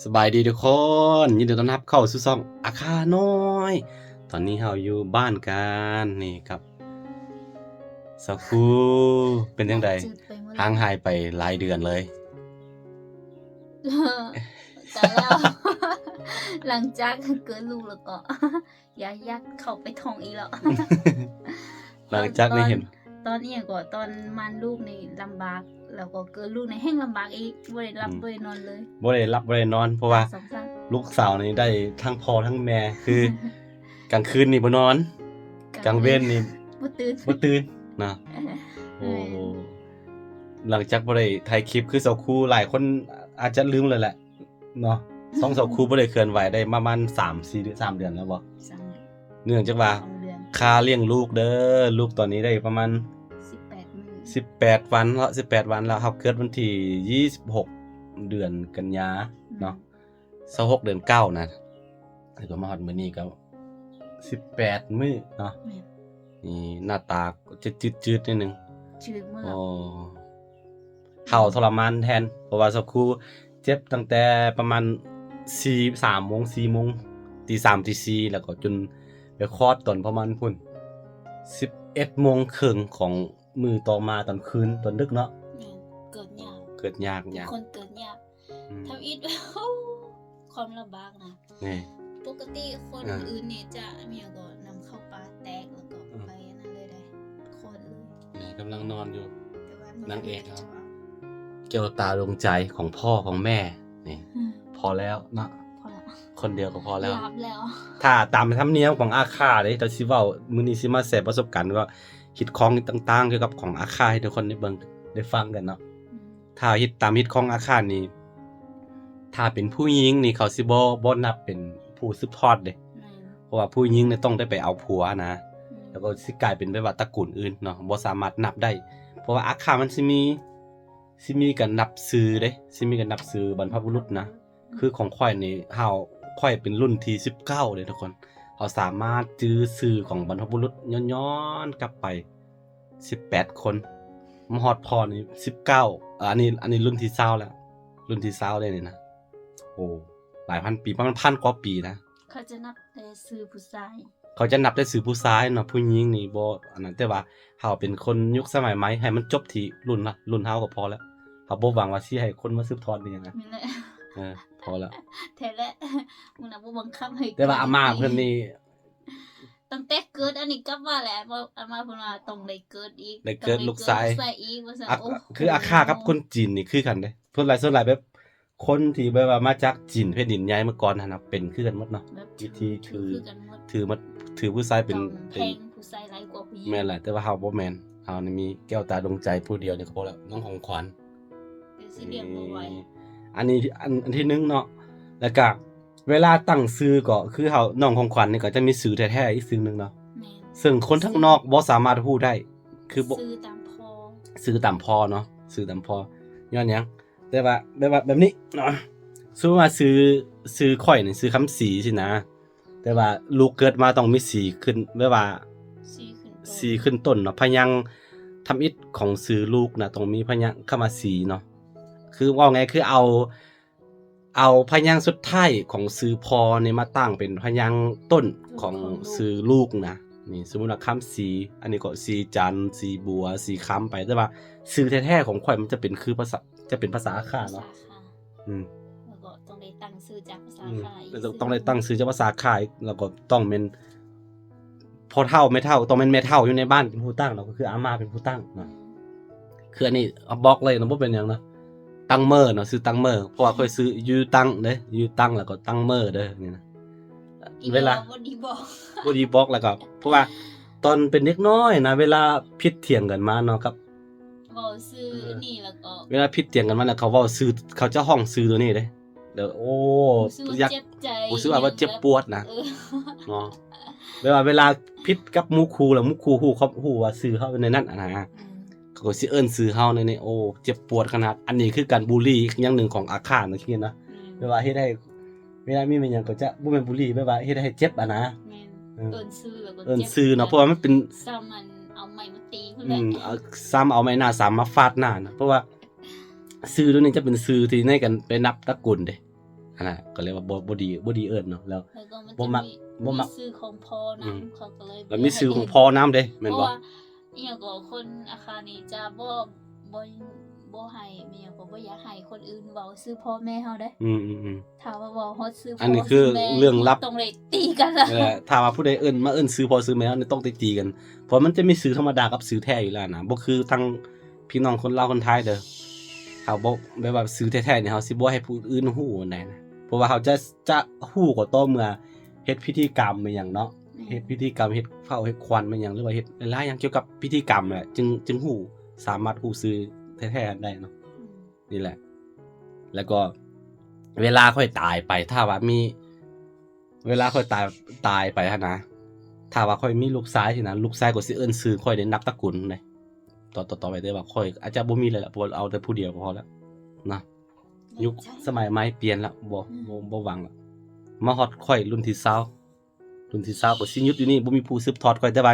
ສະບາຍດີທຸກຄົນ, ຍິນດີຕ້ອນຮັບເຂົ້າສູ່ຊ່ອງອາຄານ້ອຍ. ຕອນນີ້ເຮົາຢູ່ບ້ານກັນນີ້ກັບສາວຄູ. ເປັນຈັ່ງໃດ? ຫ່າງຫາຍໄປຫຼາຍເດືອນເລີຍ. ກະແລ້ວ ຫຼັງຈາກເກີດລູກແລ້ວກໍ ຢາກ ຢາກເຂົ້າໄປທ່ອງອີກແລ້ວ. ຫຼັງຈາກໄດ້ເຫັນ ຕອນ ຕອນອີ່ຫຍັງກໍ ຕອນມານລູກນີ້ລຳບາກ ແລ້ວກໍເກີດລູກນີ້ແຮ່ງລຳບາກອີກ ບໍ່ໄດ້ຫຼັບ ອືມ ບໍ່ໄດ້ນອນເລີຍ ບໍ່ໄດ້ຫຼັບບໍ່ໄດ້ນອນ ເພາະວ່າ ສອງສາມ ລູກສາວນີ້ໄດ້ທັງພໍ່ທັງແມ່ ຄື ກາງຄືນນີ້ບໍ່ນອນ ກາງເວັນນີ້ ກາງເວັນນີ້ບໍ່ຕື່ນ ບໍ່ຕື່ນເນາະ. ເອີ ໂອ້ ແມ່ນ ຫຼັງຈາກບໍ່ໄດ້ຖ່າຍຄລິບ ຄືສາວຄູຫຼາຍຄົນອາດຈະລືມແລ້ວແຫຼະ ເນາະ ຊ່ອງສາວຄູບໍ່ໄດ້ເຄື່ອນໄຫວໄດ້ປະມານສາມສີ່ເດືອນ ສາມເດືອນແລ້ວບໍ່? ສາມເດືອນ. ເນື່ອງຈາກວ່າ ສອງເດືອນ ຄ່າລ້ຽງລູກເດີ ລູກຕອນນີ້ໄດ້ປະມານສິບແປດມື້ ສິບແປດວັນເນາະ ສິບແປດວັນແລ້ວ. ເຮົາເກີດວັນທີຊາວຫົກ ເດືອນກັນຍາເນາະ ອືມ ຊາວຫົກ ເດືອນເກົ້ານະ ແລ້ວກໍມາຮອດມື້ນີ້ກໍສິບແປດມື້ເນາະ. ແມ່ນ ນີ້ໜ້າຕາຈະຈືດໆ ໜ້ອຍໜຶ່ງ ຈືດໝົດແລ້ວ. ໂອ້ ເຮົາທໍລະມານແທນ ເພາະວ່າສາວຄູເຈັບຕັ້ງແຕ່ປະມານສີ່ ສາມໂມງ ສີ່ໂມງ ຕີສາມ ຕີສີ່ ແລ້ວກໍຈົນໄປຄອດຕອນປະມານພຸ້ນ ສິບເອັດໂມງເຄິ່ງຂອງມື້ຕໍ່ມາຕອນຄືນ ຕອນດຶກເນາະ. ແມ່ນ ເກີດຍາກ ເກີດຍາກ ຍາກ ຄົນເກີດຍາກ. ອືມ ທຳອິດ ຄວາມລຳບາກນະ ນີ້ ປົກກະຕິຄົນ ອ່າ ອື່ນນີ້ຈະ ມີຫຍັງກໍນຳເຂົ້າປາກແຕກ ແລ້ວກໍ ອືມ ໄປອັນນັ້ນເລີຍເດ້ ຄອດເລີຍ. ນີ້ກຳລັງນອນຢູ່ ແຕ່ວ່ານາງເອກເຮົາ ແກ້ວຕາດວງໃຈຂອງພໍ່ຂອງແມ່ນີ້ ອືມ ພໍແລ້ວເນາະ ພໍແລ້ວ ຄົນດຽວກໍພໍແລ້ວ ຫຼັບແລ້ວ. ຖ້າຕາມທຳນຽມຂອງອາຄາເດ້ ເຮົາຊິເວົ້າ ມື້ນີ້ຊິມາແຊປະສົບການວ່າ ຮີດຄອງຕ່າງໆ ກ່ຽວກັບຂອງອາຄາໃຫ້ທຸກຄົນໄດ້ເບິ່ງໄດ້ຟັງກັນເນາະ. ອືມ ຖ້າເຮັດຕາມຮີດຄອງອາຄານີ້ ຖ້າເປັນຜູ້ຍິງນີ້ເຂົາຊິບໍ່ ບໍ່ນັບເປັນຜູ້ສືບທອດເດ້. ແມ່ນ ເພາະວ່າຜູ້ຍິງນີ້ຕ້ອງໄດ້ໄປເອົາຜົວນະ. ອືມ ແລ້ວກໍຊິກາຍເປັນແບບວ່າຕະກູນອື່ນເນາະ ບໍ່ສາມາດນັບໄດ້ ເພາະວ່າອາຄາມັນຊິມີ ຊິມີການນັບຊື່ເດ້ ຊິມີການນັບຊື່ບັນພະບຸລຸດນະ. ອືມ ຄືຂອງຂ້ອຍນີ້ ເຮົາ ຂ້ອຍເປັນລຸ້ນທີສິບເກົ້າເດ້ທຸກຄົນ ເຮົາສາມາດຈື່ຊື່ຂອງບັນພະບຸລຸດຍ້ອນໆກັບໄປ ສິບແປດຄົນ ມາຮອດພໍ່ນີ້ສິບເກົ້າ. ເອີ ອັນນີ້ ອັນນີ້ລຸ້ນທີຊາວແລ້ວ ລຸ້ນທີຊາວເດ້ນີ້ນະ. ໂອ້ ຫຼາຍພັນປີ ປະມານພັນກວ່າປີນະ. ເຂົາຈະນັບແຕ່ຊື່ຜູ້ຊາຍ ເຂົາຈະນັບແຕ່ຊື່ຜູ້ຊາຍເນາະ ຜູ້ຍິງນີ້ບໍ່ອັນນັ້ນ. ແຕ່ວ່າເຮົາເປັນຄົນຍຸກສະໄໝໃໝ່ ໃຫ້ມັນຈົບທີ່ລຸ້ນລະ ລຸ້ນເຮົາກໍພໍແລ້ວ. ເຮົາບໍ່ຫວັງວ່າຊິໃຫ້ຄົນມາສືບທອດອີ່ຫຍັງນະ ແມ່ນແຫຼະ ເອີ ພໍແລ້ວ ແທ້ແຫຼະ. ມັນນະບໍ່ບັງຄັບໃຫ້ ແຕ່ວ່າອາມ່າເພິ່ນນີ້ ຕັ້ງແຕ່ເກີດອັນນີ້ກັບວ່າແຫຼະ ອາມ່າເພິ່ນວ່າຕ້ອງໄດ້ເກີດອີກ ໄດ້ເກີດລູກຊາຍ ຕ້ອງໄດ້ເກີດລູກຊາຍອີກວ່າຊັ້ນ. ອາ ໂອ້ ຄືອາຄາກັບຄົນຈີນນີ້ຄືກັນເດ້ ສ່ວນຫຼາຍ ສ່ວນຫຼາຍແບບ ຄົນທີ່ແບບວ່າມາຈາກຈີນແຜ່ນດິນໃຫຍ່ເມື່ອກ່ອນຫັ້ນນະ ເປັນຄືກັນໝົດເນາະ ແບບ ວິທີຖື ຖືຄືກັນໝົດ ຖືໝົດ ຖືຜູ້ຊາຍເປັນ ຕ້ອງແພງຜູ້ຊາຍຫຼາຍກວ່າຜູ້ຍິງ. ແມ່ນແຫຼະ ແຕ່ວ່າເຮົາບໍ່ແມ່ນ ເຮົານີ້ມີແກ້ວຕາດວງໃຈຜູ້ດຽວນີ້ກໍພໍແລ້ວ ນ້ອງຂອງຂວັນ ເປັນຊິລ້ຽງບໍ່ໄຫວ. ອັນນີ້ ອັນ ອັນທີໜຶ່ງເນາະ ແລ້ວກະເວລາຕັ້ງຊື່ກໍຄືເຮົາ ນ້ອງຂອງຂວັນນີ້ກໍຈະມີຊື່ແທ້ໆອີກຊື່ໜຶ່ງເນາະ. ແມ່ນ ເຊິ່ງຄົນທາງນອກບໍ່ສາມາດຮູ້ໄດ້ ຄືບໍ່ ຊື່ຕາມພໍ່ ຊື່ຕາມພໍ່ເນາະ ຊື່ຕາມພໍ່. ຍ້ອນຫຍັງ? ແຕ່ວ່າແບບວ່າແບບນີ້ເນາະ ສົມມຸດວ່າຊື່ ຊື່ຂ້ອຍນີ້ຊື່ຄຳສີຊີ້ນະ ແຕ່ວ່າລູກເກີດມາຕ້ອງມີສີຂຶ້ນ ແບບວ່າສີຂຶ້ນຕົ້ນ ສີຂຶ້ນຕົ້ນເນາະ. ພະຍາງທຳອິດຂອງຊື່ລູກນະ ຕ້ອງມີພະຍາງຄຳວ່າສີເນາະ ຄືເວົ້າງ່າຍຄືເອົາ ເອົາພະຍາງສຸດທ້າຍຂອງຊື່ພໍ່ນີ້ມາຕັ້ງເປັນພະຍາງຕົ້ນຂອງຊື່ລູກນະ. ນີ້ສົມມຸດວ່າຄຳສີ ອັນນີ້ກໍສີຈັນ ສີບົວ ສີຄຳໄປ ແຕ່ວ່າຊື່ແທ້ໆຂອງຂ້ອຍມັນຈະເປັນຄືພາສາ ຈະເປັນພາສາອາຂ່າເນາະ. ພາສາອາຂ່າ ອືມ ແລ້ວກໍຕ້ອງໄດ້ຕັ້ງຊື່ຈາກພາສາອາຂ່າອີກ ແລ້ວຕ້ອງໄດ້ຕັ້ງຊື່ຈາກພາສາອາຂ່າອີກ ແລ້ວກໍຕ້ອງແມ່ນພໍ່ເຖົ້າແມ່ເຖົ້າ ຕ້ອງແມ່ນແມ່ເຖົ້າຢູ່ໃນບ້ານເປັນຜູ້ຕັ້ງເນາະ ກໍຄືອາມ່າເປັນຜູ້ຕັ້ງເນາະ. ອືມ ຄືອັນນີ້ບອກເລີຍເນາະ ບໍ່ເປັນຫຍັງເນາະ ຕັງເມີເນາະ ຊື່ຕັງເມີ ເພາະວ່າຂ້ອຍຊື່ຢູ່ຕັງເດ້ ຢູ່ຕັງ ແລ້ວກໍຕັງເມີເດີ ນີ້ນະ. ເວລາບໍ່ດີບອກ ບໍ່ດີບອກ ແລ້ວກໍ ເພາະວ່າຕອນເປັນເດັກນ້ອຍນະ ເວລາຜິດຖຽງກັນມາເນາະ ກັບ ເວົ້າຊື່ ເອີ ນີ້ ແລ້ວກໍ ເວລາຜິດຖຽງກັນມາແລ້ວ ເຂົາເວົ້າຊື່ ເຂົາຈະຮ້ອງຊື່ໂຕນີ້ເດ້ ແລ້ວ ໂອ້ ຢາກ ຮູ້ສຶກວ່າເຈັບໃຈ ຮູ້ສຶກວ່າເຈັບປວດນະ ເອີ ເນາະ. ແບບວ່າເວລາຜິດກັບໝູ່ຄູ່ ແລ້ວໝູ່ຄູ່ຮູ້ ເຂົາຮູ້ວ່າຊື່ເຮົາຢູ່ໃນນັ້ນຫັ້ນນະ ອືມ ເຂົາກໍຊິເອີ້ນຊື່ເຮົາໃນນີ້ ໂອ້ ເຈັບປວດຂະໜາດ. ອັນນີ້ຄືການບູລີອີກຢ່າງໜຶ່ງຂອງອາຂ່ານະ ຄິດເຫັນນະ ອືມ ແບບວ່າເຮັດໃຫ້ ເວລາມີແມ່ນຫຍັງກໍຈະບໍ່ແມ່ນບູລີ ແບບວ່າເຮັດໃຫ້ເຈັບຫັ້ນນະ. ແມ່ນ ເອີ ເອີ້ນຊື່ແລ້ວກໍ ເອີ້ນຊື່ເນາະ ເຈັບ ເພາະວ່າມັນເປັນ ຊ້ຳມັນເອົາໄມ້ມາຕີພຸ້ນແຫຼະ ອືມ ເອົາ ຊ້ຳເອົາໄມ້ໜ້າສາມມາຟາດໜ້ານະ ເພາະວ່າຊື່ໂຕນີ້ຈະເປັນຊື່ທີ່ໃນການໄປນັບຕະກຸນເດ້. ອັນນັ້ນກໍເລີຍວ່າບໍ່ ບໍ່ດີ ບໍ່ດີເອີ້ນເນາະ ແລ້ວ ແລ້ວກໍມັນ ບໍ່ມັກ ຈະມີ ບໍ່ມັກ ມີຊື່ຂອງພໍ່ນຳ ອືມ ເຂົາກໍເລີຍ ແລ້ວມີຊື່ຂອງ ບໍ່ຢາກໃຫ້ ພໍ່ນຳເດ້ ແມ່ນບໍ່? ເພາະວ່າອີ່ຫຍັງກໍ ຄົນອາຄານີ້ຈະບໍ່ ບໍ່ ບໍ່ໃຫ້ ແມ່ນຫຍັງກໍບໍ່ຢາກໃຫ້ຄົນອື່ນເວົ້າຊື່ພໍ່ແມ່ເຮົາເດ້ ອືມໆໆ ຖ້າວ່າເວົ້າຮອດຊື່ ອັນນີ້ຄືເລື່ອງລັບ ຕ້ອງໄດ້ຕີກັນລະ ເອີ ຖ້າວ່າຜູ້ໃດເອີ້ນ ມາເອີ້ນຊື່ພໍ່ຊື່ແມ່ເຮົານີ້ ຕ້ອງໄດ້ຕີກັນ ເພາະມັນຈະມີຊື່ທຳມະດາກັບຊື່ແທ້ຢູ່ແລ້ວນະ ບໍ່ຄືທາງ ພີ່ນ້ອງຄົນລາວຄົນໄທເດີ ເຮົາບໍ່ ແບບວ່າຊື່ແທ້ໆນີ້ ເຮົາຊິບໍ່ໃຫ້ຜູ້ອື່ນຮູ້ນະ ເພາະວ່າເຮົາຈະ ຈະຮູ້ກໍຕໍ່ເມື່ອເຮັດພິທີກຳແມ່ນຫຍັງເນາະ ແມ່ນ ເຮັດພິທີກຳ ເຮັດເຜົາເຮັດຄວັນແມ່ນຫຍັງ ຫຼືວ່າເຮັດຫຼາຍໆຢ່າງກ່ຽວກັບພິທີກຳແຫຼະ ຈຶ່ງ ຈຶ່ງຮູ້ ສາມາດຮູ້ຊື່ແທ້ໆໄດ້ເນາະ ອືມ ນີ້ແຫຼະ ແລ້ວກໍເວລາຂ້ອຍຕາຍໄປ ຖ້າວ່າມີ ເວລາຂ້ອຍຕາຍ ຕາຍໄປຫັ້ນນະ ຖ້າວ່າຂ້ອຍມີລູກຊາຍຊີ້ນະ ລູກຊາຍກໍຊິເອີ້ນຊື່ຂ້ອຍໃນນາມຕະກຸນເດ້ ຕໍ່ ຕໍ່ ຕໍ່ໄປ ແຕ່ວ່າຂ້ອຍອາດຈະບໍ່ມີແລ້ວລະ ເພາະວ່າເອົາແຕ່ຜູ້ດຽວກໍພໍແລ້ວນະ ຍຸກສະໄໝໃໝ່ປ່ຽນແລ້ວ ບໍ່ ອືມ ບໍ່ ບໍ່ຫວັງລະ ມາຮອດຂ້ອຍລຸ້ນທີຊາວ ລຸ້ນທີຊາວກໍຊິຢຸດຢູ່ນີ້ ບໍ່ມີຜູ້ສືບທອດຂ້ອຍ ແຕ່ວ່າ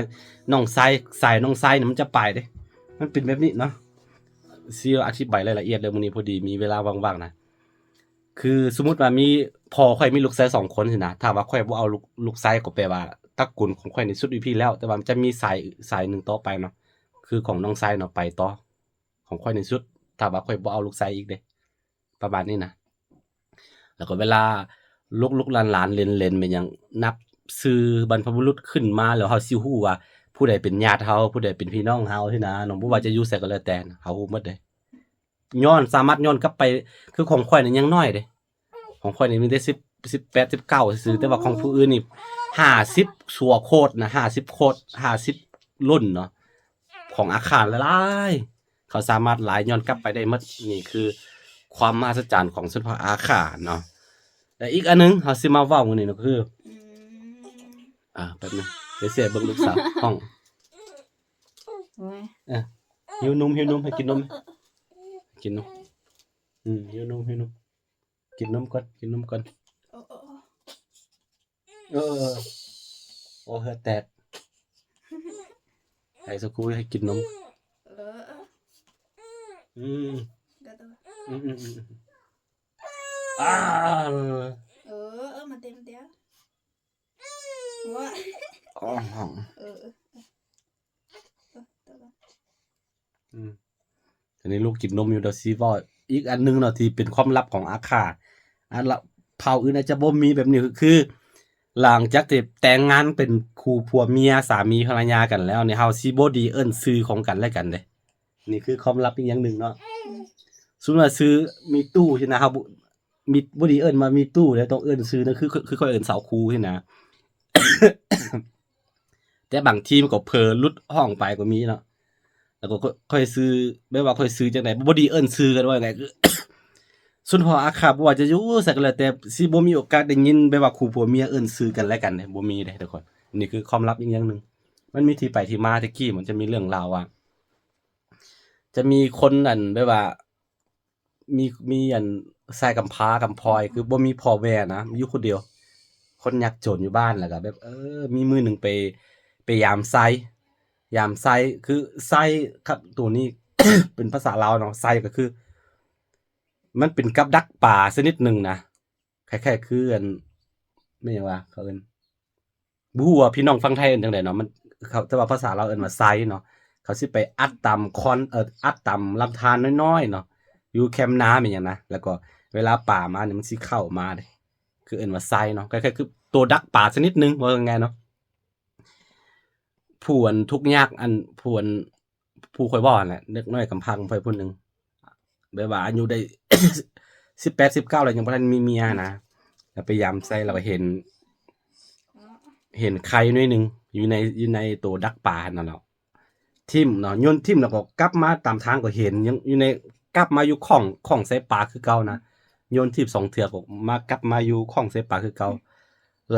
ນ້ອງຊາຍ ສາຍນ້ອງຊາຍນີ້ມັນຈະໄປເດ້ ມັນເປັນແບບນີ້ເນາະ ຊິອະທິບາຍລາຍລະອຽດເລີຍ ມື້ນີ້ພໍດີມີເວລາວ່າງໆນະ ຄືສົມມຸດວ່າມີ ພໍ່ຂ້ອຍມີລູກຊາຍສອງຄົນຊີ້ນະ ຖ້າວ່າຂ້ອຍບໍ່ເອົາລູກ ລູກຊາຍ ກໍແປວ່າຕະກຸນຂອງຂ້ອຍນີ້ສຸດຢູ່ພີ້ແລ້ວ ແຕ່ວ່າມັນຈະມີສາຍ ສາຍໜຶ່ງຕໍ່ໄປເນາະ ຄືຂອງນ້ອງຊາຍເນາະ ໄປຕໍ່ ຂອງຂ້ອຍນີ້ສຸດ ຖ້າວ່າຂ້ອຍບໍ່ເອົາລູກຊາຍອີກເດ້ ປະມານນີ້ນະ ແລ້ວກໍເວລາລູກໆຫຼານໆເຫຼັນໆແມ່ນຫຍັງ ນັບຊື່ບັນພະບຸລຸດຂຶ້ນມາ ແລ້ວເຮົາຊິຮູ້ວ່າຜູ້ໃດເປັນຍາດເຮົາ ຜູ້ໃດເປັນພີ່ນ້ອງເຮົາຊີ້ນະເນາະ ບໍ່ວ່າຈະຢູ່ໃສກໍແລ້ວແຕ່ນະ ເຮົາຮູ້ໝົດເດ້ ຍ້ອນ ສາມາດຍ້ອນກັບໄປ ຄືຂອງຂ້ອຍນີ້ຍັງນ້ອຍເດ້ ຂອງຂ້ອຍນີ້ມີແຕ່ສິບ ສິບແປດ ສິບເກົ້າຊື່ໆ ແຕ່ວ່າຂອງຜູ້ອື່ນນີ້ຫ້າສິບຊົ່ວໂຄດນະ ຫ້າສິບໂຄດ ຫ້າສິບລຸ້ນເນາະ ຂອງອາຄາຫຼາຍໆ ເຂົາສາມາດລາຍຍ້ອນກັບໄປໄດ້ໝົດ ນີ້ຄືຄວາມມະຫັດສະຈັນຂອງຊົນເຜົ່າອາຄາເນາະ ແລະ ອີກອັນໜຶ່ງເຮົາຊິມາເວົ້າມື້ນີ້ນະຄື ອືມ ອ່າ ແປັບໜຶ່ງ ດຽວຊິໃຫ້ເບິ່ງລູກສາວຫ້ອງ ໂອ້ຍ ເອີ ຫິວນົມ ຫິວນົມ ໃຫ້ກິນນົມ ກິນນົມ ອືມ ຫິວນົມ ຫິວນົມ ກິນນົມກ່ອນ ກິນນົມກ່ອນ ໂອ້ ໂອ້ ໂອ້ ເອີ ໂອ້ ເຫື່ອແຕກ ໃຫ້ສັກຄູ່ໃຫ້ກິນນົມ ເອີ ອືມ ອືມ ອືມ ອືມ ອາ ເອີ ເອີ ມາເຕັມດຽວ ວ້າ ອືມ ອືມ ອັນນີ້ລູກກິນນົມຢູ່ ດຽວຊິເວົ້າອີກອັນໜຶ່ງເນາະ ທີ່ເປັນຄວາມລັບຂອງອາຄາ ອັນລະ ເຜົ່າອື່ນອາດຈະບໍ່ມີແບບນີ້ ຄື ຫຼັງຈາກທີ່ແຕ່ງງານເປັນຄູ່ຜົວເມຍ ສາມີພັນລະຍາກັນແລ້ວນີ້ ເຮົາຊິບໍ່ດີເອີ້ນຊື່ຂອງກັນແລະກັນເດ້ ນີ້ຄືຄວາມລັບອີກຢ່າງໜຶ່ງເນາະ ອືມ ສົມມຸດວ່າຊື່ມີຕູ້ຊີ້ນະ ເຮົາບໍ່ ມີ ບໍ່ດີເອີ້ນວ່າມີຕູ້ເດ້ ຕ້ອງເອີ້ນຊື່ນະ ຄື ຄືຂ້ອຍເອີ້ນສາວຄູຊີ້ນະ ແຕ່ບາງທີມັນກໍເຜີຫຼຸດຫ້ອງໄປກໍມີເນາະ ແລ້ວກໍຄ່ອຍ ຄ່ອຍຊື່ ແບບວ່າຄ່ອຍຊື່ຈັ່ງໃດ ບໍ່ດີເອີ້ນຊື່ກັນ ວ່າໄງ ຄື ຊົນເຜົ່າອາຄາ ບໍ່ວ່າຈະຢູ່ໃສກໍແລ້ວແຕ່ ຊິບໍ່ມີໂອກາດໄດ້ຍິນແບບວ່າຄູ່ຜົວເມຍເອີ້ນຊື່ກັນແລະກັນເດ້ ບໍ່ມີເດ້ທຸກຄົນ ນີ້ຄືຄວາມລັບອີກຢ່າງໜຶ່ງ ມັນມີທີ່ໄປທີ່ມາ ແຕ່ກີ້ມັນຈະມີເລື່ອງລາວວ່າ ຈະມີຄົນ ອັນ ແບບວ່າ ມີ ມີອັນຊາຍກຳພ້າກຳພ້ອຍ ຄືບໍ່ມີພໍ່ແມ່ນະ ຢູ່ຄົນດຽວ ຄົນຍາກຈົນຢູ່ບ້ານ ແລ້ວກໍແບບ ເອີ ມີມື້ໜຶ່ງໄປ ໄປຢາມໄຊ ຢາມໄຊ ຄືໄຊຄັບ ໂຕນີ້ ເປັນພາສາລາວເນາະ ໄຊກໍຄື ມັນເປັນກັບດັກປາຊະນິດໜຶ່ງນະ ຄ້າຍໆຄືອັນ ແມ່ນຫຍັງວະ ເຂົາເອີ້ນ ບໍ່ຮູ້ວ່າພີ່ນ້ອງຝັ່ງໄທເອີ້ນຈັ່ງໃດເນາະ ມັນ ເຂົາ ແຕ່ວ່າພາສາລາວເອີ້ນວ່າໄຊເນາະ ເຂົາຊິໄປອັດຕາມຄອນ ເອີ ອັດຕາມລຳທານນ້ອຍໆເນາະ ຢູ່ແຄມນາແມ່ນຫຍັງນະ ແລ້ວກໍເວລາປາມານີ້ມັນຊິເຂົ້າມາເດ້ ຄືເອີ້ນວ່າໄຊເນາະ ຄ້າຍໆຄືໂຕດັກປາຊະນິດໜຶ່ງ ເວົ້າງ່າຍໆເນາະ ຜູ້ອັນທຸກຍາກ ອັນຜູ້ອັນ ຜູ້ຂ້ອຍເວົ້າຫັ້ນແຫຼະ ເດັກນ້ອຍກຳພ້າຂອງຂ້ອຍຜູ້ໜຶ່ງ ແບບວ່າອາຍຸໄດ້ ສິບແປດ ສິບເກົ້າ ແລ້ວ ຍັງບໍ່ທັນມີເມຍນະ ແລ້ວໄປຢາມໄຊ ແລ້ວກໍເຫັນ ເຫັນໄຂ່ໜ້ອຍໜຶ່ງຢູ່ໃນ ຢູ່ໃນໂຕດັກປາຫັ້ນນະເນາະ ຖິ້ມເນາະ ໂຍນຖິ້ມ ແລ້ວກໍກັບມາຕາມທາງກໍເຫັນ ຍັງຢູ່ໃນ ກັບມາຢູ່ຂ້ອງ ຂ້ອງໃສ່ປາຄືເກົ່ານະ ໂຍນຖິ້ມສອງເທື່ອກໍມາ ກັບມາຢູ່ຂ້ອງໃສ່ປາຄືເກົ່າ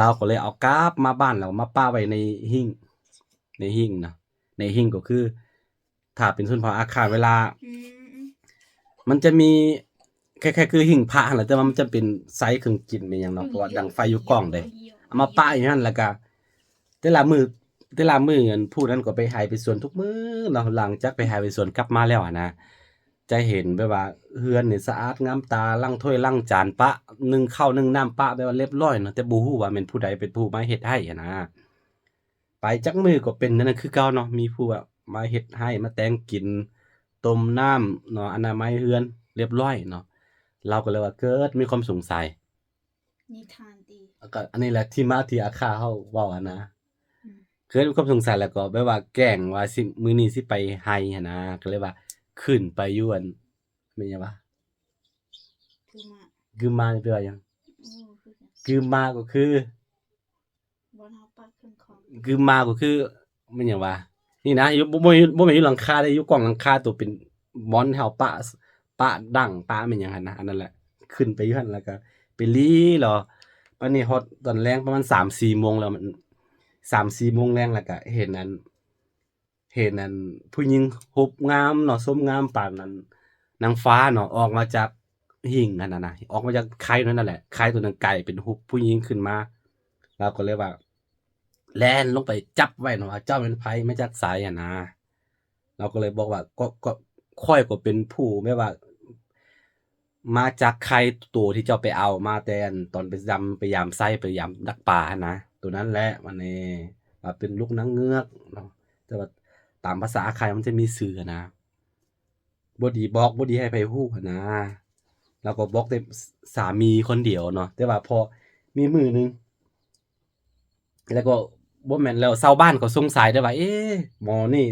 ລາວກໍເລີຍເອົາກັບມາບ້ານ ແລ້ວມາປະໄວ້ໃນຫິ້ງ ໃນຫິ້ງນະ ໃນຫິ້ງກໍຄື ຖ້າເປັນຊົນເຜົ່າອາຄາ ເວລາ ອືມ ມັນຈະມີ ຄ້າຍໆຄືຫິ້ງພະຫັ້ນແຫຼະ ແຕ່ວ່າມັນຈະເປັນໃຊ້ເຄື່ອງກິນແມ່ນຫຍັງເນາະ ເພາະວ່າດັງໄຟຢູ່ກ້ອງເດ້ ເອົາມາປະຢູ່ຫັ້ນ ແລ້ວກະແຕ່ລະມື້ ແຕ່ລະມື້ ອັນ ຜູ້ນັ້ນກໍໄປໄຮ່ໄປສວນທຸກມື້ເນາະ ຫຼັງຈາກໄປໄຮ່ໄປສວນກັບມາແລ້ວຫັ້ນນະ ຈະເຫັນແບບວ່າເຮືອນນີ້ສະອາດງາມຕາ ລ້າງຖ້ວຍລ້າງຈານປະ ໜຶ້ງເຂົ້າໜຶ້ງນ້ຳປະ ແບບວ່າລຽບລ້ອຍເນາະ ແຕ່ບໍ່ຮູ້ວ່າແມ່ນຜູ້ໃດເປັນຜູ້ມາເຮັດໃຫ້ຫັ້ນນະ. ໄປຈັກມື້ກໍເປັນແນວນັ້ນຄືເກົ່າເນາະ ມີຜູ້ມາເຮັດໃຫ້ ມາແຕ່ງກິນ ຕົ້ມນ້ຳເນາະ ອະນາໄມເຮືອນລຽບລ້ອຍເນາະ. ລາວກໍເລີຍວ່າເກີດມີຄວາມສົງໄສ ນິທານຕິ ແລ້ວກໍອັນນີ້ແຫຼະທີ່ມາທີ່ອາຄາເຮົາເວົ້າຫັ້ນນະ. ອືມ ເກີດຄວາມສົງໄສ ແລ້ວກໍແບບວ່າແກ້ງວ່າຊິ ມື້ນີ້ຊິໄປໄຮ່ຫັ້ນນະ ກໍເລີຍວ່າຂຶ້ນໄປຢູ່ອັນ ແມ່ນຫຍັງວະ? ກືມາ ກືມານີ້ແປວ່າຫຍັງ? ໂອ້ ຄືຫຍັງ? ກືມາກໍຄື ບ່ອນເຮົາປະເຄື່ອງຂອງ ກືມາກໍຄື ແມ່ນຫຍັງວະ? ນີ້ນະ ຢູ່ ບໍ່ ບໍ່ ບໍ່ແມ່ນຢູ່ຫຼັງຄາເດ້ ຢູ່ກ້ອງຫຼັງຄາ ໂຕເປັນບ່ອນເຮົາປະ ປະດັງປະແມ່ນຫຍັງຫັ້ນນະ ອັນນັ້ນແຫຼະ. ຂຶ້ນໄປຢູ່ຫັ້ນ ແລ້ວກໍໄປຫຼີເລາະ ບາດນີ້ຮອດຕອນແລງປະມານສາມສີ່ໂມງແລ້ວ ມັນ ສາມສີ່ໂມງແລງ ແລ້ວກໍເຫັນອັນ ເຫັນອັນຜູ້ຍິງຮູບງາມເນາະ ຊົມງາມປານອັນນາງຟ້າເນາະ ອອກມາຈາກຫິ້ງຫັ້ນນະ ອອກມາຈາກໄຂ່ນັ້ນແຫຼະ ໄຂ່ໂຕນັ້ນກາຍເປັນຮູບຜູ້ຍິງຂຶ້ນມາ. ລາວກໍເລີຍວ່າແລ່ນລົງໄປຈັບໄວ້ເນາະວ່າ ເຈົ້າແມ່ນໃຜ ມາຈາກໃສຫັ້ນນະ. ລາວກໍເລີຍບອກວ່າ ກໍ ກໍຂ້ອຍກໍເປັນຜູ້ແບບວ່າ ມາຈາກໄຂ່ໂຕທີ່ເຈົ້າໄປເອົາມາແຕ່ອັນຕອນໄປຢາມ ໄປຢາມໄຊ ໄປຢາມດັກປາຫັ້ນນະ ໂຕນັ້ນແຫຼະ. ບາດນີ້ວ່າເປັນລູກນາງເງືອກເນາະ ແຕ່ວ່າຕາມພາສາອາຄາມັນຈະມີຊື່ຫັ້ນນະ ບໍ່ດີບອກ ບໍ່ດີໃຫ້ໃຜຮູ້ຫັ້ນນະ. ລາວກໍບອກແຕ່ສາມີຄົນດຽວເນາະ ແຕ່ວ່າພໍມີມື້ໜຶ່ງ ແລ້ວກໍບໍ່ແມ່ນແລ້ວ ຊາວບ້ານກໍສົງໄສເດ້ວ່າ ເອ ໝໍນີ້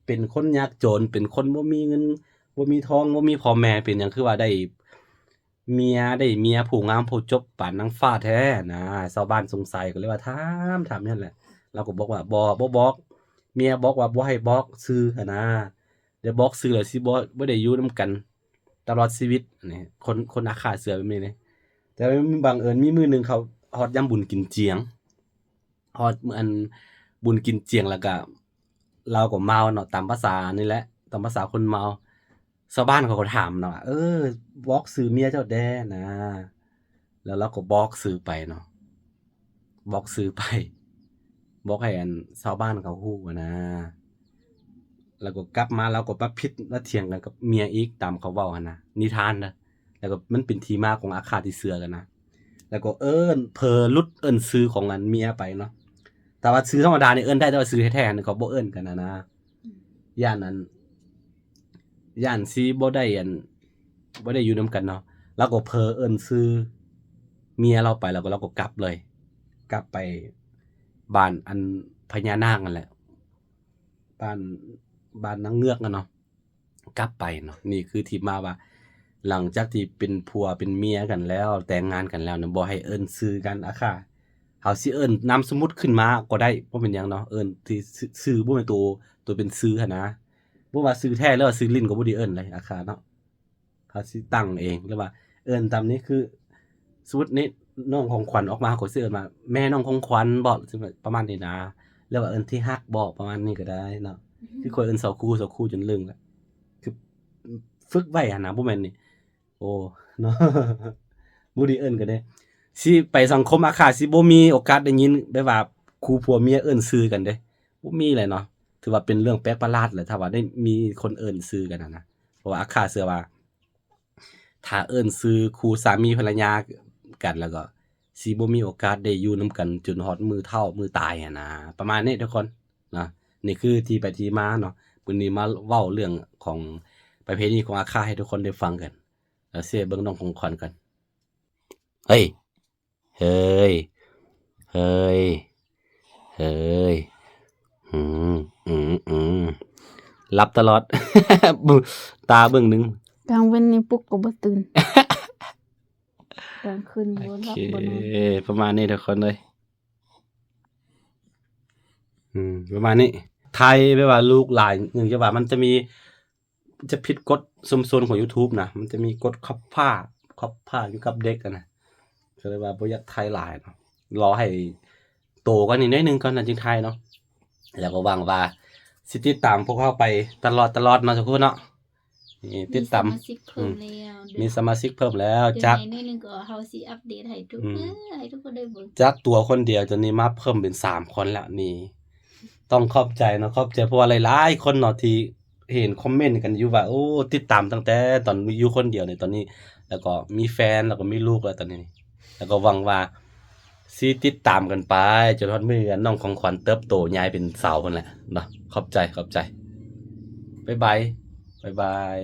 ເປັນຄົນຍາກຈົນ ເປັນຄົນບໍ່ມີເງິນ ບໍ່ມີທອງ ບໍ່ມີພໍ່ແມ່ ເປັນຫຍັງຄືວ່າໄດ້ເມຍ ໄດ້ເມຍຜູ້ງາມຜູ້ຈົບປານນາງຟ້າແທ້ນະ. ຊາວບ້ານສົງໄສກໍເລີຍວ່າຖາມ ຖາມຢູ່ຫັ້ນແຫຼະ. ລາວກໍບອກວ່າ ບໍ່ ບໍ່ບອກ ເມຍບອກວ່າບໍ່ໃຫ້ບອກຊື່ຫັ້ນນະ ດຽວບອກຊື່ແລ້ວຊິບໍ່ ບໍ່ໄດ້ຢູ່ນຳກັນຕະຫຼອດຊີວິດ. ອັນນີ້ຄົນ ຄົນອາຄາເຊື່ອແບບນີ້ເດ້. ແຕ່ວ່າບັງເອີນມີມື້ໜຶ່ງເຂົາຮອດຍາມບຸນກິນຈຽງ ຮອດມື້ອັນບຸນກິນຈຽງ ແລ້ວກະລາວກໍເມົາເນາະ ຕາມພາສານີ້ແຫຼະ ຕາມພາສາຄົນເມົາ. ຊາວບ້ານເຂົາກໍຖາມນະວ່າ ເອີ ບອກຊື່ເມຍເຈົ້າແດ່ນະ. ແລ້ວລາວກໍບອກຊື່ໄປເນາະ ບອກຊື່ໄປ ບອກໃຫ້ອັນຊາວບ້ານເຂົາຮູ້ຫັ້ນນະ. ແລ້ວກໍກັບມາ ລາວກໍມາຜິດມາຖຽງກັນກັບເມຍອີກ ຕາມເຂົາເວົ້າຫັ້ນນະ ນິທານນະ. ແລ້ວກໍມັນເປັນທີ່ມາຂອງອາຄາທີ່ເຊື່ອກັນນະ. ແລ້ວກໍເອີ້ນ ເຜີຫຼຸດເອີ້ນຊື່ຂອງອັນເມຍໄປເນາະ. ຖ້າວ່າຊື່ທຳມະດານີ້ເອີ້ນໄດ້ ແຕ່ວ່າຊື່ແທ້ໆນີ້ເຂົາບໍ່ເອີ້ນກັນຫັ້ນນະ. ອືມ ຢ້ານອັນ ຢ້ານຊິບໍ່ໄດ້ອັນ ບໍ່ໄດ້ຢູ່ນຳກັນເນາະ. ລາວກໍເຜີເອີ້ນຊື່ເມຍລາວໄປ ແລ້ວກໍ ລາວກໍກັບເລີຍ ກັບໄປບ້ານອັນພະຍານາກນັ້ນແຫຼະ ບ້ານ ບ້ານນາງເງືອກຫັ້ນເນາະ ກັບໄປເນາະ. ນີ້ຄືທີ່ມາວ່າ ຫຼັງຈາກທີ່ເປັນຜົວເປັນເມຍກັນແລ້ວ ແຕ່ງງານກັນແລ້ວນະ ບໍ່ໃຫ້ເອີ້ນຊື່ກັນອາຄາ. ເຮົາຊິເອີ້ນນາມສົມມຸດຂຶ້ນມາກໍໄດ້ ບໍ່ເປັນຫຍັງເນາະ ເອີ້ນທີ່ຊື່ ຊື່ບໍ່ແມ່ນໂຕ ໂຕເປັນຊື່ຫັ້ນນະ. ບໍ່ວ່າຊື່ແທ້ ຫຼືວ່າຊື່ຫຼິ້ນກໍບໍ່ໄດ້ເອີ້ນເລີຍອາຄາເນາະ. ເຮົາຊິຕັ້ງເອງ ຫຼືວ່າເອີ້ນຕາມນີ້ ຄືສົມມຸດນີ້ ນ້ອງຂອງຂວັນອອກມາ ເຮົາກໍຊິເອີ້ນວ່າ ແມ່ນ້ອງຂອງຂວັນບໍ ປະມານນີ້ນະ ຫຼືວ່າເອີ້ນທີ່ຮັກບໍ ປະມານນີ້ກໍໄດ້ເນາະ. ອືມ ຄືຂ້ອຍເອີ້ນສາວຄູ ສາວຄູຈົນລຶ້ງແຫຼະ ຄືຝຶກໄວ້ຫັ້ນນະ ບໍ່ແມ່ນນີ້ ໂອ້ ເນາະ ບໍ່ໄດ້ເອີ້ນກັນເດ້. ຊິໄປສັງຄົມອາຄາ ຊິບໍ່ມີໂອກາດໄດ້ຍິນແບບວ່າຄູ່ຜົວເມຍເອີ້ນຊື່ກັນເດ້ ບໍ່ມີເລີຍເນາະ. ຖືວ່າເປັນເລື່ອງແປກປະຫຼາດແຫຼະ ຖ້າວ່າໄດ້ມີຄົນເອີ້ນຊື່ກັນຫັ້ນນະ. ເພາະວ່າອາຄາເຊື່ອວ່າ ຖ້າເອີ້ນຊື່ຄູ່ສາມີພັນລະຍາກັນ ແລ້ວກໍຊິບໍ່ມີໂອກາດໄດ້ຢູ່ນຳກັນຈົນຮອດມື້ເຖົ້າມື້ຕາຍຫັ້ນນະ ປະມານນີ້ທຸກຄົນເນາະ. ນີ້ຄືທີ່ໄປທີ່ມາເນາະ. ມື້ນີ້ມາເວົ້າເລື່ອງຂອງປະເພນີຂອງອາຄາໃຫ້ທຸກຄົນໄດ້ຟັງກັນ ແລ້ວເຊເບິ່ງນ້ອງຂອງຂວັນກັນ. ເຮີ້ຍ ເຮີ້ຍ ເຮີ້ຍ ເຮີ້ຍ ອືມ ອືມ ອືມ ຫຼັບຕະຫຼອດ ຕາເບິ່ງໜຶ່ງ ກາງເວັນນີ້ປຸກກໍບໍ່ຕື່ນ ກາງຄືນນີ້ບໍ່ຫຼັບບໍ່ນອນ. ໂອເຄ ປະມານນີ້ທຸກຄົນເອີຍ ອືມ ປະມານນີ້. ໄທແບບວ່າລູກຫຼາຍ ເນື່ອງຈາກວ່າມັນຈະມີ ຈະຜິດກົດຊຸມຊົນຂອງ YouTube ນະ ມັນຈະມີກົດຄອບຜ້າ ຄອບຜ້າຢູ່ກັບເດັກຫັ້ນນະ ກໍເລີຍວ່າບໍ່ຢາກຖ່າຍຫຼາຍເນາະ ລໍໃຫ້ໂຕກວ່ານີ້ໜ້ອຍໜຶ່ງກ່ອນນະຈຶ່ງຖ່າຍເນາະ. ແລ້ວກໍຫວັງວ່າຊິຕິດຕາມພວກເຮົາໄປຕະຫຼອດ ຕະຫຼອດເນາະທຸກຄົນເນາະ. ນີ້ຕິດຕາມ ມີສະມາຊິກເພີ່ມແລ້ວ ອືມ ມີສະມາຊິກເພີ່ມແລ້ວ ຈາກໜ້ອຍໜຶ່ງກໍເຮົາຊິອັບເດດໃຫ້ທຸກ ອືມ ມື້ ໃຫ້ທຸກຄົນໄດ້ເບິ່ງ ຈາກຕົວຄົນດຽວ ຕອນນີ້ມາເພີ່ມເປັນສາມຄົນແລ້ວນີ້. ຕ້ອງຂອບໃຈເນາະ ຂອບໃຈ ເພາະວ່າຫຼາຍໆຄົນເນາະທີ່ ເຫັນຄອມເມັນກັນຢູ່ວ່າ ໂອ້ ຕິດຕາມຕັ້ງແຕ່ຕອນຢູ່ຄົນດຽວນີ້ ຕອນນີ້ ແລ້ວກໍມີແຟນ ແລ້ວກໍມີລູກແລ້ວຕອນນີ້ ແລ້ວກໍຫວັງວ່າຊິຕິດຕາມກັນໄປຈົນຮອດມື້ອັນນ້ອງຂອງຂວັນເຕີບໂຕໃຫຍ່ເປັນສາວພຸ້ນແຫຼະເນາະ. ຂອບໃຈ ຂອບໃຈ. ບາຍບາຍ ບາຍບາຍ.